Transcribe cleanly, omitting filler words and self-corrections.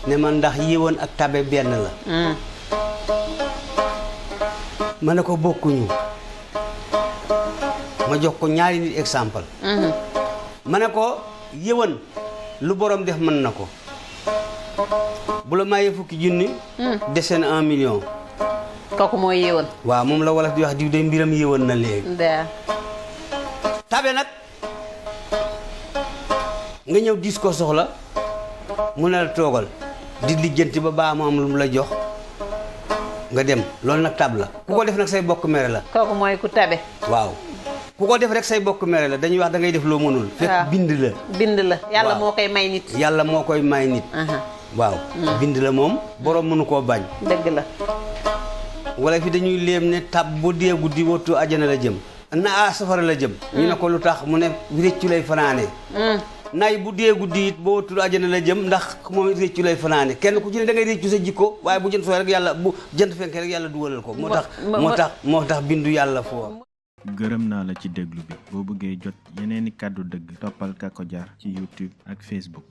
ne man ndax yéwoon ak tabe benn la ma ne ko bokkuñu ma jox ko ñaari nit exemple ma ne ko yéwoon lu borom def mën na ko bu la mayee fukki junni dese na 1 million kooku mooy yéwoon waaw moom la wolof di wax diw de mbiram yéwoon na léegi tabe nag nga ñëw dis ko soxla mu ne la toogal di lijjanti ba baa mu am lu mu la jox nga dem loolu nag tab la ku ko def nag say bokk mere la kooku mooy ku tabe waaw ku ko def rek say bokk mere la dañuy wax da ngay def loo mënul fekk bind la yàlla moo koy may nit yàlla moo koy may nit waaw bind la moom borom mënu koo bañ dëgg la wala fi dañuy léem ne tab bu dee guddi wattu ajana la jëm na safara la jëm ñu ne ko lu tax mu ne réccu lay fanaane nay bu dee guddi it boo wattu ajana la jëm ndax moom réccu lay fanaane kenn ku ci ne da ngay réccu sa jikko waaye bu jënt soo rek yàlla bu jënt fenkee rek yàlla dugalal ko moo tax bindu yàlla foo gërëm naa la ci déglu bi boo bëggee jot yeneeni kàddu dëgg toppal Kako Jar ci YouTube ak Facebook